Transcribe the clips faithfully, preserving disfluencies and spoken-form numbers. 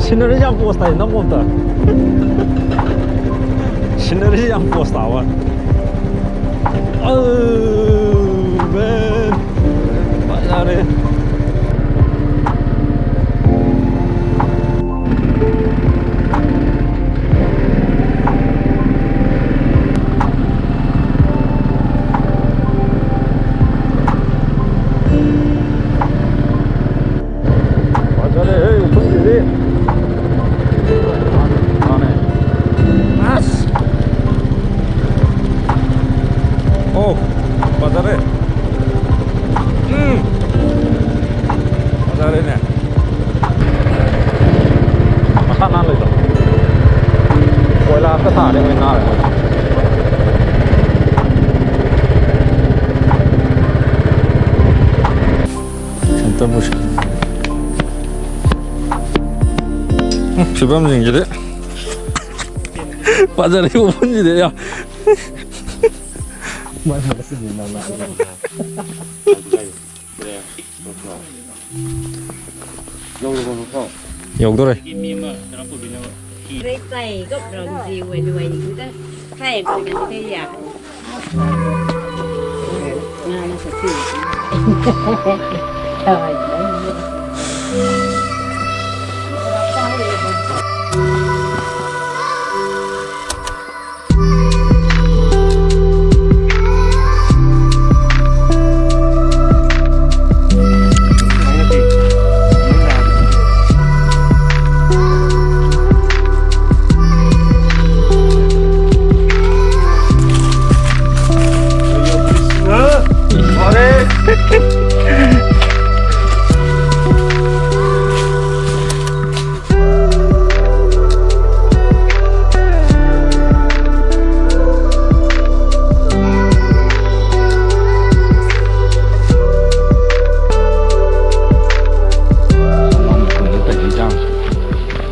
Scenery ꯌꯥꯝ ꯄꯣꯁ ꯇꯥꯏ, ꯅꯪꯕꯣ ꯑꯝꯇ꯫ Scenery ꯌꯥꯝ ꯄꯣꯁ ꯇꯥꯕ꯫ ꯑꯧ, man꯫ ꯐꯖꯔꯦ꯫ ꯐꯖꯔꯦꯍꯦ, ꯎꯐꯨꯟꯁꯤꯗꯤ꯫ ꯃꯥꯅꯦ꯫ ꯑꯁ! ꯑꯣ, ꯐꯖꯔꯦ꯫ ꯎꯝ꯫ ꯐꯖꯔꯦꯅꯦ꯫ ꯃꯁꯥ ꯅꯥꯟ ꯂꯩꯗꯣ꯫ ꯀꯣꯏꯂꯥ ꯑꯝꯇ ꯊꯥꯔꯗꯤ ꯂꯣꯏ ꯅꯥꯜꯂꯦ꯫ ꯑꯝꯇ ꯄꯨꯁꯤ꯫ ꯎꯝ, ꯐꯤꯕꯝꯁꯤꯡꯁꯤꯗꯤ꯫ ꯐꯖꯔꯦ ꯎꯐꯨꯟꯁꯤꯗꯤ, ꯌꯥ꯫ ꯌꯧꯗꯣꯔꯦ꯫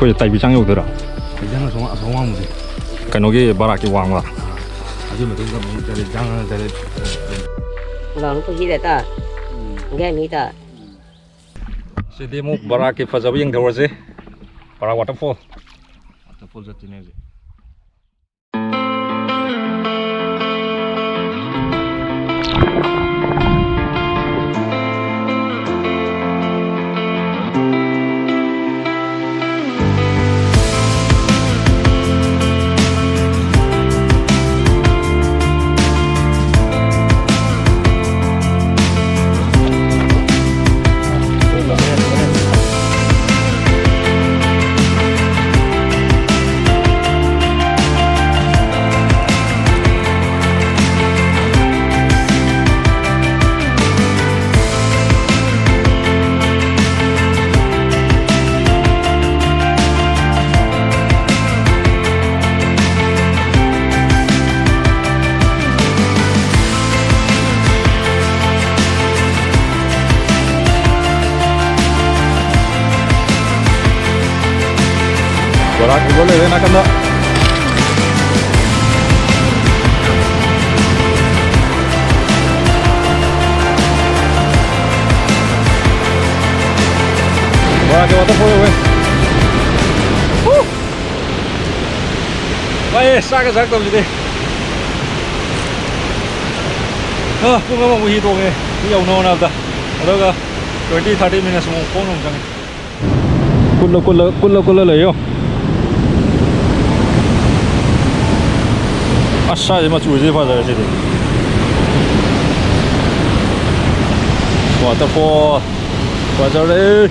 ꯑꯩꯈꯣꯏꯁꯦ ꯇꯥꯏꯕꯤꯆꯥꯡ ꯌꯧꯗꯣꯏꯔꯥ? ꯇꯥꯏꯕꯤꯆꯥꯡ ꯑꯁꯣꯝ, ꯑꯁꯣꯝ ꯋꯥꯡꯃꯁꯦ꯫ ꯀꯩꯅꯣꯒꯤ ꯕꯔꯥꯛꯀꯤ ꯋꯥꯡꯃ꯫ ꯑꯗꯨꯒꯤ ꯃꯇꯨꯡꯗ ꯑꯃꯨꯛ ꯇꯔꯦꯠ ꯆꯥꯡ ꯇꯔꯦꯠ꯫ ꯂꯥꯎꯅ ꯄꯨꯁꯤꯗ ꯇ꯫ ꯒꯥꯏ ꯃꯤ ꯇ꯫ ꯁꯤꯗꯤ ꯑꯃꯨꯛ ꯕꯔꯥꯛꯀꯤ ꯐꯖꯕ ꯌꯦꯡꯊꯧꯔꯁꯤ꯫ ꯄꯔꯥ ꯋꯥꯇꯔꯐꯣꯜ꯫ ꯋꯥꯇꯔꯐꯣꯜ ꯆꯠꯇꯣꯏꯅꯦ ꯍꯧꯖꯤꯛ꯫ ꯕꯣꯔꯥ ꯀꯤꯕ ꯂꯩꯔꯦ ꯅꯥꯀꯟꯗ꯫ ꯕꯣꯔꯥ ꯀꯤ ꯋꯥꯇꯔꯐꯣꯜ ꯌꯧꯋꯦ꯫ ꯍꯨ! ꯋꯥꯏꯌꯦ, ꯆꯥꯛꯀ ꯆꯥꯔꯛꯇꯕꯁꯤꯗꯤ꯫ ꯑ, ꯄꯨꯡ ꯑꯃꯃꯨꯛ ꯍꯤ ꯇꯣꯡꯉꯦ, ꯁꯤ ꯌꯧꯅꯕ ꯍꯣꯠꯅꯕꯗ꯫ ꯑꯗꯨꯒ twenty thirty minutes ꯑꯃꯨꯛ ꯈꯣꯡꯅ ꯑꯃꯨꯛ ꯆꯪꯉꯦ꯫ ꯀꯨꯠꯂ, ꯀꯨꯠꯂ, ꯀꯨꯠꯂ, ꯀꯨꯠꯂ ꯂꯩꯌꯣ꯫ ꯑꯁ, ꯁ꯭ꯋꯥꯏꯁꯦ ꯃꯆꯨꯁꯦ ꯐꯖꯔꯦ ꯁꯤꯗꯤ꯫ Waterfall ꯐꯖꯔꯦ꯫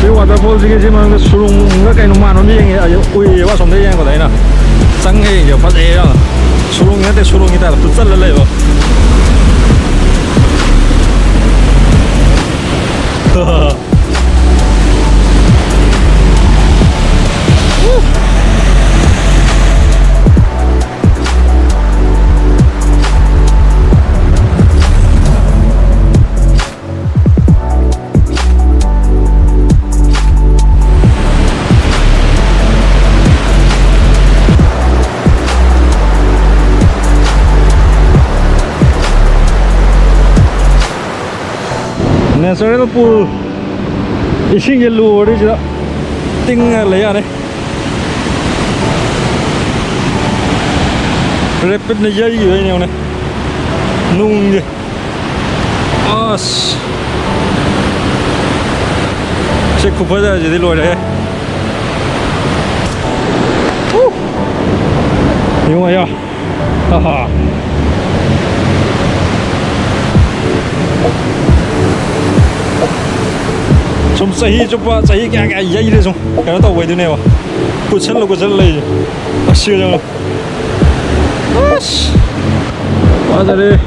ꯁꯤ ꯋꯥꯇꯔꯐꯣꯜꯁꯤꯒꯤ ꯁꯤ ꯃꯅꯨꯡꯗ ꯁꯨꯔꯨꯡꯒ ꯀꯩꯅꯣ ꯃꯥꯟꯕ ꯑꯃ ꯌꯦꯡꯉꯦ, ꯑꯩ ꯎꯏꯌꯦꯕ ꯑꯁꯣꯝꯗ ꯌꯦꯡꯉꯛꯄꯗ ꯑꯩꯅ꯫ ꯆꯪꯉ ꯌꯦꯡꯒꯦ, ꯐꯖꯩꯌꯦ ꯌꯥꯝꯅ꯫ ꯁꯨꯔꯨꯡ ꯅꯠꯇꯦ, ꯁꯨꯔꯨꯡꯒꯤ ꯇꯥꯏꯞꯇ ꯐꯨꯠꯆꯜꯂ ꯂꯩꯕ꯫ Natural pool. ꯏꯁꯤꯡꯁꯦ ꯂꯨꯔꯗꯤ ꯁꯤꯗ ꯇꯤꯡꯉ ꯂꯩ ꯌꯥꯅꯤ꯫ Rapidꯅ ꯌꯩꯈꯤꯗꯣꯏꯅꯦ ꯌꯦꯡꯉꯨꯅꯦ꯫ ꯅꯨꯡꯁꯦ꯫ ꯑꯁ꯫ ꯁꯤ ꯈꯨꯐꯖꯁꯤꯗꯤ ꯂꯣꯏꯔꯦꯍꯦ꯫ ꯎ! ꯌꯦꯡꯉꯣ ꯌꯥ꯫ ꯑꯍꯥ꯫ ꯁꯨꯝ ꯆꯍꯤ ꯆꯨꯞꯄ, ꯆꯍꯤ ꯀꯌꯥ ꯀꯌꯥ ꯌꯩꯔꯦ ꯁꯨꯝ ꯀꯩꯅꯣ ꯇꯧꯕꯩꯗꯨꯅꯦꯕ꯫ ꯀꯨꯠꯁꯜꯂ ꯀꯨꯠꯁꯜꯂ ꯂꯩꯔꯤꯁꯦ꯫ ꯑꯁ, ꯌꯦꯡꯉꯣ꯫ ꯑꯁ꯫ ꯐꯖꯔꯦ꯫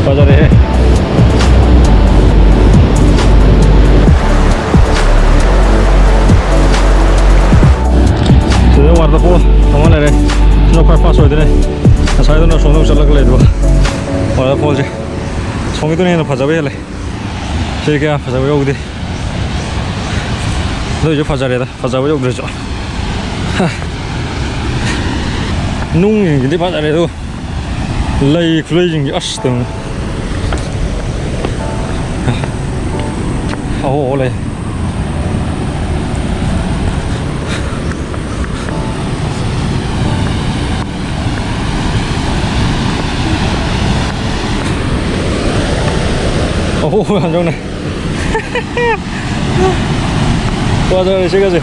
ꯐꯖꯔꯦꯍꯦ꯫ ꯁꯤꯗ waterfall ꯑꯃ ꯂꯩꯔꯦ꯫ ꯁꯤꯅ ꯈ꯭ꯋꯥꯏ first ꯑꯣꯏꯗꯣꯏꯅꯦ꯫ ꯉꯁꯥꯏꯗꯨꯅ ꯁꯣꯝꯗ ꯑꯃꯨꯛ ꯆꯠꯂꯒ ꯂꯩꯕ waterfallꯁꯦ꯫ ꯁꯣꯝꯒꯤꯗꯨꯅ ꯍꯦꯟꯅ ꯐꯖꯕ ꯍꯦꯜꯂꯦ꯫ ꯁꯤꯗꯤ ꯀꯌꯥ ꯐꯖꯕ ꯌꯧꯗꯦ꯫ ꯑꯗꯨ ꯑꯣꯏꯁꯨ ꯐꯖꯔꯦꯗ, ꯐꯖꯕ ꯌꯧꯗ꯭ꯔꯁꯨ꯫ ꯍ꯫ ꯅꯨꯡꯁꯤꯡꯁꯤꯗꯤ ꯐꯖꯔꯦ ꯑꯗꯨ꯫ ꯂꯩ ꯈꯨꯂꯩꯁꯤꯡꯁꯦ ꯑꯁ ꯇꯧꯅꯤ꯫ ꯑꯍꯣ ꯍꯣ ꯂꯩ꯫ ꯑꯍꯣ ꯍꯣ ꯌꯥꯝ ꯌꯧꯅ꯫ ꯐꯖꯔꯦ ꯁꯤꯒꯁꯦ꯫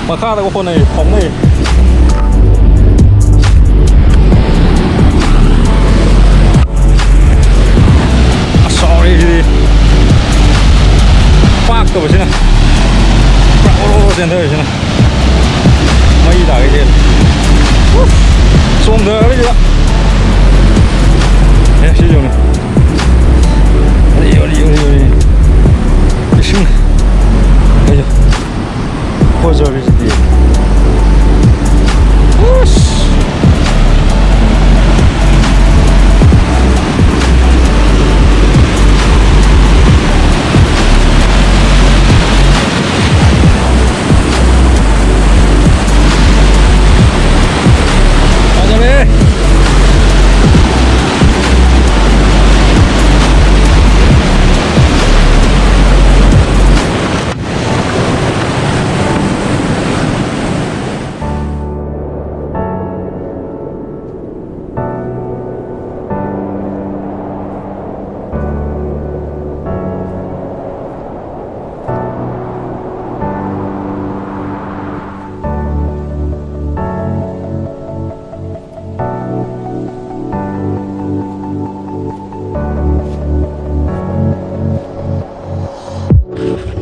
ꯃꯈꯥꯗꯒ ꯍꯣꯟꯅꯩ, ꯐꯥꯎꯅꯩ꯫ ꯑꯁ, ꯁꯥꯎꯔꯦ ꯁꯤꯗꯤ꯫ ꯄꯥꯛꯇꯕꯁꯤꯅ꯫ ꯄꯨꯔꯥ ꯑꯣꯔꯣ ꯑꯣꯔꯣ ꯆꯦꯟꯊꯔꯤꯁꯤꯅ꯫ ꯃꯩ ꯇꯥꯒꯦ ꯆꯦꯜꯂꯦ꯫ ꯎꯐ! ꯆꯣꯡꯊꯔꯒ ꯁꯤꯗ꯫ ꯑꯦ, ꯁꯤ ꯌꯦꯡꯉꯨꯅꯦ꯫ ꯑꯔꯦ, ꯑꯔꯦ, ꯑꯔꯦ, ꯑꯔꯦ꯫ ꯏꯁꯤꯡ꯫ ꯑꯩꯁꯨ꯫ ꯐꯖꯔꯤꯁꯤꯗꯤ꯫ ꯑꯁ꯫ ꯐꯖꯔꯦ꯫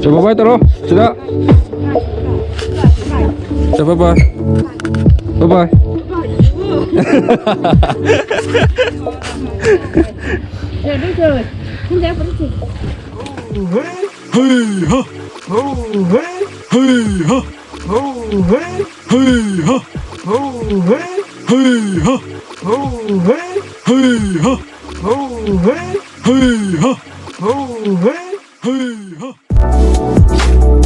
ꯆꯣ, bye bye ꯇꯧꯔꯣ ꯁꯤꯗ꯫ ꯆꯣ, bye bye꯫ Bye bye꯫ ꯍꯩ ꯍꯥ꯫ ꯍꯩ ꯍꯥ꯫ ꯍꯩ ꯍꯥ꯫ ꯍꯩ ꯍꯥ꯫ ꯍꯩ ꯍꯥ꯫ ꯍꯩ ꯍꯥ꯫ ꯍꯩ ꯍꯥ꯫ ꯍꯩ ꯍꯥ꯫ ꯍꯩ ꯍꯥ꯫ ꯍꯩ ꯍꯥ꯫